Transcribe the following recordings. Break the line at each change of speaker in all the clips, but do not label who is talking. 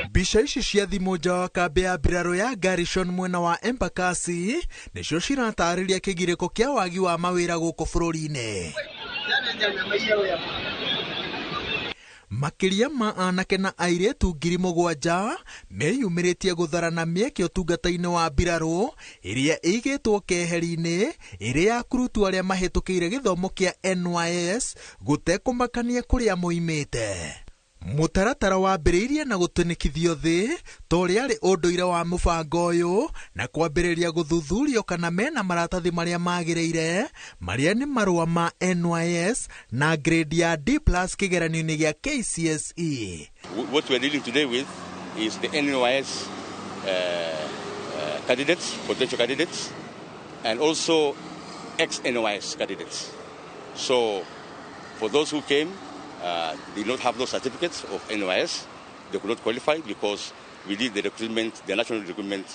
Mbica ici cia thimũ nja wa kambĩ ya mbirarũ ya Garrison mwena wa Embakasi nĩcio ciratarĩria kĩgirĩko kĩa wagi wa mawĩra gũkũ bũrũri-inĩ. Makĩria ma anake na airĩtu 7,000 meyumĩrĩtie gũtharana mĩeke ũtungata-inĩ wa mbirarũ ĩrĩa ĩigĩtwo keheri-inĩ ĩrĩ ya kũrutwo arĩa mahĩtũkĩire gĩthomo kĩa NYS gũtekũmakania kũrĩa moimĩte. Mũtaratara wambĩrĩirie na gũtũnĩkithio thĩ ta ũrĩa arĩ ũndũire wa mũbango ũyũ na kwambĩrĩria gũthuthurio kana mena maratathi marĩa magĩrĩire marĩa nĩ marũa ma NYS na grade ya D+ kĩgeranio-inĩ gĩa KCSE.
What we are dealing today with is the NYS candidates, potential candidates, and also ex-NYS candidates. So for those who came, did not have those certificates of NYS, they could not qualify because we did the recruitment, the national recruitment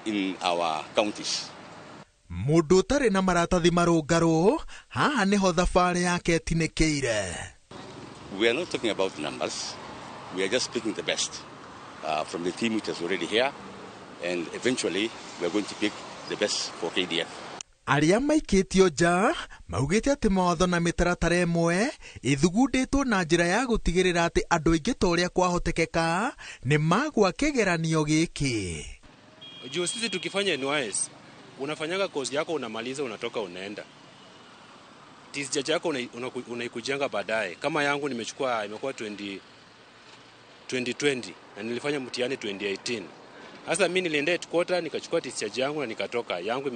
in our counties.
Mũndũ ũtarĩ na maratathi marũngarũ, haha nĩho thabarĩ yake ĩtinĩkĩire.
We are not talking about numbers. We are just picking the best from the team which is already here, and eventually we are going to pick the best for KDF.
Arĩa maikĩtio nja maugĩte atĩ mawatho na mĩtaratara ĩmwe ĩthugundĩtwo na njĩra ya gũtigĩrĩra atĩ andũ aingĩ ta ũrĩa kwahotekeka nĩ magwa kĩgeranio gĩkĩ.
Juu sisi tukifanya NYS, unafanyaga course yako unamaliza, unatoka unaenda. Discharge yako unaikujenga baadaye. Kama yangu nimechukua imekuwa 2020 na nilifanya mtihani 2018. Sasa mimi nilienda headquarter nikachukua discharge yangu na nikatoka. Yangu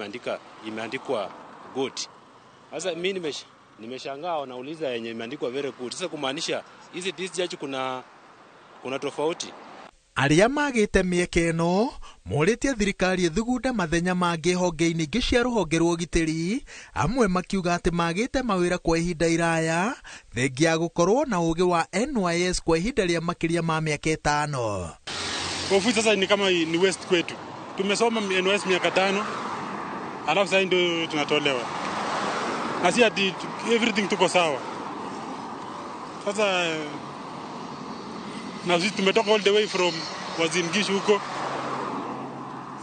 imeandikwa good. Sasa mimi nimeshangaa wanauliza yenye imeandikwa very good. Sasa kumaanisha hizi discharge kuna tofauti.
Arĩa magĩte mĩeke ĩno morĩtie thirikari ĩthugunde mathenya mangĩ honge-inĩ ingĩ cia rũhonge rwa ũgitĩri, amwe makiuga atĩ magĩte mawĩra kwa ihinda iraya thengia ya gũkorwo na ũgĩ wa NYS kwa ihinda rĩa makĩria ma mĩaka 5.
Kwa sasa ni kama ni waste kwetu. Tumesoma NYS miaka 5, alafu sasa ndio tunatolewa. Na si ati everything tuko sawa. Sasa na sisi tumetoka all the way from Uasin Gishu huko.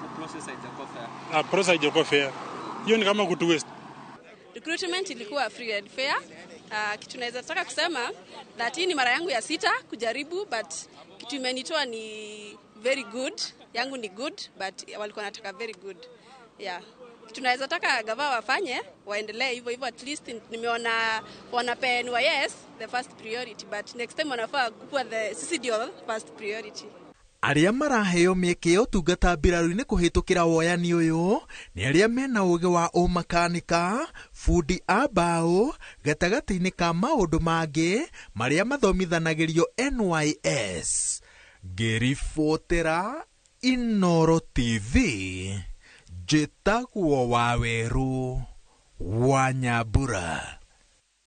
So process haijakuwa fair.
Process haijakuwa fair. Hiyo ni kama kutu waste.
Recruitment ilikuwa free and fair. Kitu naweza taka kusema that hii ni mara yangu ya 6 kujaribu, but kitu imenitoa ni very good. Yangu ni good, but walikuwa wanataka very good. Yeah. Kitu naweza taka gava wafanye, waendelee hivyo hivyo, at least nimeona wanapea NYS the first priority, but next time wanafaa kuwa the CCD first priority.
Arĩa maraheo mĩeke ya ũtungata mbirarũ-inĩ kũhĩtũkĩra woyani ũyũ nĩ arĩa mena ũgĩ wa ũmakanika, bundi a mbaũ, gatagatĩ-inĩ ka maũndũ mangĩ marĩa mathomithanagĩrio NYS. Ngĩribotera Inooro TV, njĩtagwo Wawerũ wa Nyambura.